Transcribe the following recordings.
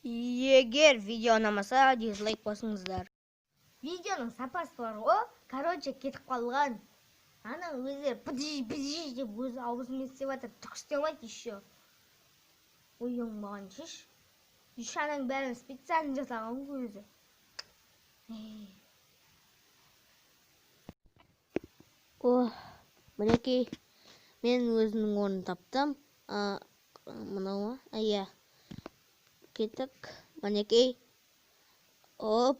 Егер видео ұнамаса, дизлайк басыңыздар. Видеоның сапасы бар ғой, короче, кетіп қалған. Ана өзі быдж быдж деп өзі аузымен істеп жатыр, түк істей алмайды еще. Ой, оңбаған шеш. Еще ананың бәрін специально жасаған ғой өзі. О, мінекей, мен өзімнің орнын таптым. Мынау ма? Иә. Кеттік. Мінекей. Оп.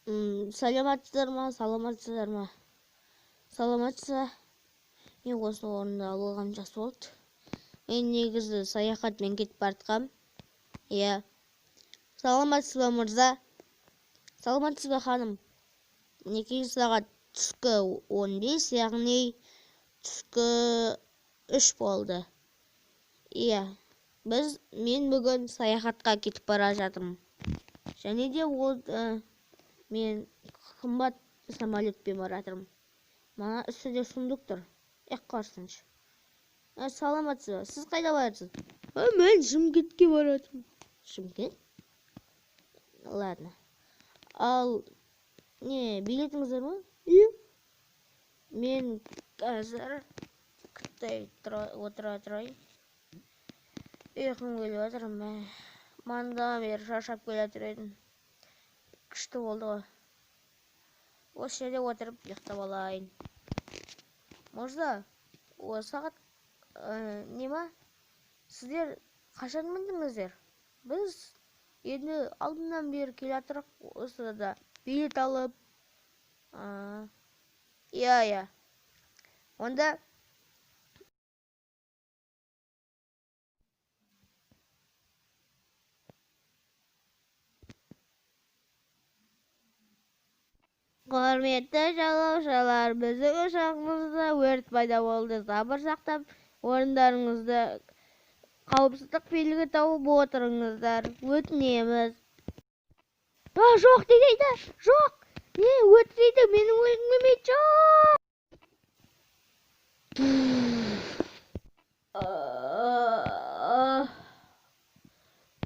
Саламатсыздар ма? Саламатсыздар ма? Саламатсыз. Мен осы орынды алғаным жақсы болды. Мен негізі саяхатпен кетіп бара жатқам. Иә. Саламатсыз ба, мырза? Саламатсыз ба, ханым? Мінекей сағат түскі 15, яғни түскі 3 болды. Иә. Мен бүгін саяхатқа кетіп бара жатырмын. Және де ол, мен қымбат самолетпен бара жатырмын. Мана үстінде сундук тұр. Эх, қарсыншы. Саламатсыз ба? Сіз қайда барасыз? Мен Шымкентке бара жатырмын. Шымкент? Ладно. Ал, не, билетіңіз бар ма? Иә. Мен қазір күтпей отыра тұрайын. Ұйқым келіп жатыр, мә. Маңдан бері шаршап келе жатыр едім. Күшті болды ғой. Осы жерде отырып ұйықтап алайын. Мырза, о сағат, не ма? Сіздер қашан міндіңіздер? Біз енді алдынан бері келе жатырық, осыда билет алып. Иә, иә. Онда Құрметті жолаушылар, біздің ұшағымызда өрт пайда болды. Сабыр сақтап, орындарыңызды қауіпсіздік белгі тауып отырыңыздар. Өтінеміз. Жоқ дейді, жоқ. Не, өрт дейді, менің өлгім келмейді, жоқ.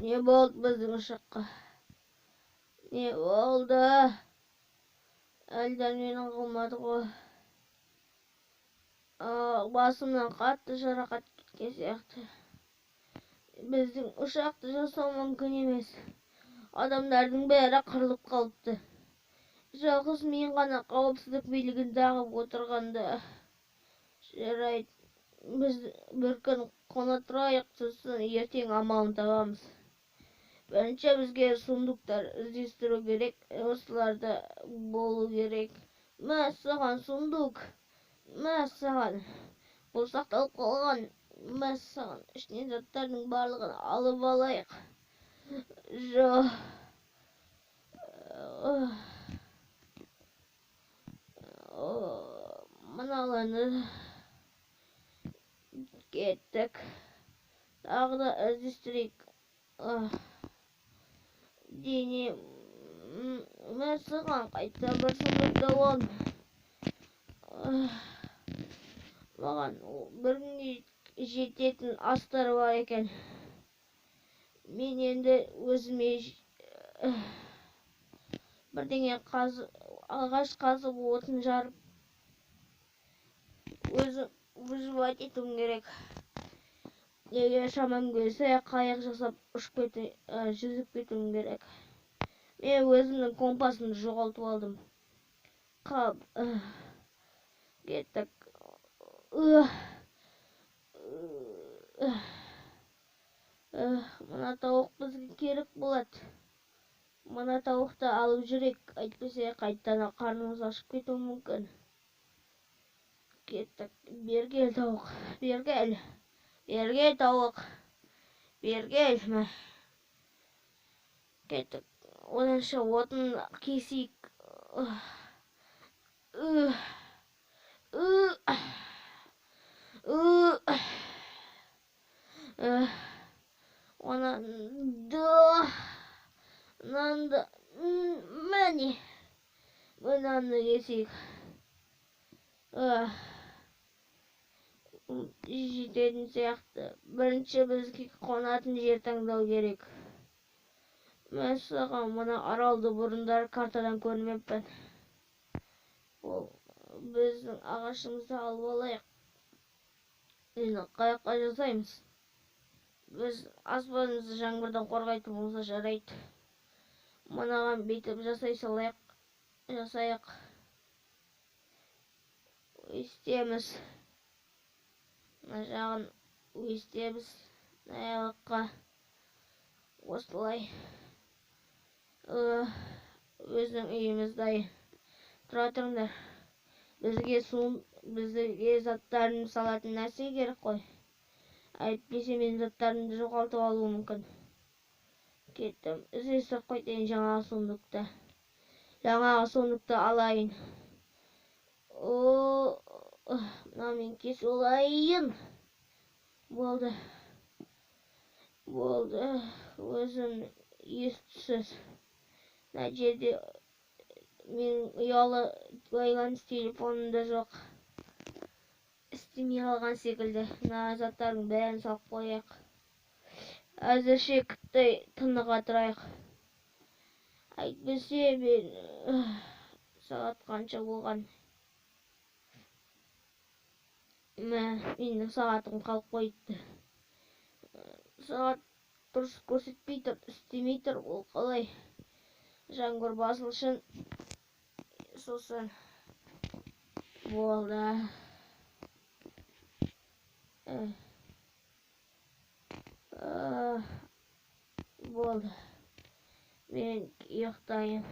Не болды біздің ұшаққа? Не болды? Әлден менің қылмады ғой. Басымнан қатты жарақат кеткен сияқты. Біздің ұшақты жасау мүмкін емес. Адамдардың бәрі қырылып қалыпты. Жалғыз мен ғана қауіпсіздік белгін тағып отырғанда. Жарайды, біз бір күн қона тұрайық, сосын ертең амалын табамыз. Бірінші бізге сундуктар іздестіру керек, осыларда болу керек. Мә саған сундук, мә саған. Бұл сақталып қалған, мә саған. Ішінен заттардың барлығын алып алайық. Жоқ. Мыналарды кеттік. Тағы да іздестірейік. Дене, мә саған қайта бір сундук алып. Маған бір күнге жететін астар бар екен. Мен енді өзіме бірдеңе ағаш қазып, отын жарып, өзім выживать етуім керек. Егер шамам келсе, қайық жасап ұшып жүзіп кетуім керек. Мен өзімнің компасымды жоғалтып алдым. Қап, кеттік. Мына тауық бізге керек болады. Мына тауықты алып жүрейік, әйтпесе қайтадан қарнымыз ашып кетуі мүмкін. Кеттік. Бері кел, тауық. Бері кел. Бері кел, тауық. Бері кел. Мә. Кеттік. Оданша отын кесейік. Мынаны, міне. Мынаны кесейік. Жететін сияқты. Бірінші бізге қонатын жер таңдау керек. Мәссаған, мына аралды бұрындары картадан көрмеппін. Ол біздің ағашымызды алып алайық. Енді қаяққа жасаймыз? Біз аспанымызды жаңбырдан қорғайтын болса жарайды. Мынаған бүйтіп жасай салайық. Жасайық. Өстеміз. Мына жағын өстеміз. Мына жаққа осылай. Өзінің үйіміз дайын. Тұра тұрыңдар. Бізге су, бізге заттарын салатын нәрсе керек қой. Әйтпесе мен заттарымды жоғалтып алуым мүмкін. Кеттім. Іздестіріп қайтайын жаңағы сундукты. Жаңағы сундукты алайын. О, мына мен кесіп алайын. Болды. Болды. Өзім ес-түссіз. Мына жерде менің ұялы байланыс телефоным да жоқ. Істемей қалған секілді. Мына заттардың бәрін салып қояйық. Әзірше кіттай тыныға тұрайық. Әйтпесе мен сағат қанша болған? Мә, менің сағатым қалып қойыпты. Сағат дұрыс көрсетпей тұр, істемей тұр. Ол қалай? Жаңбыр басылсын. Сосын болды. Болды. Мен ұйықтайын.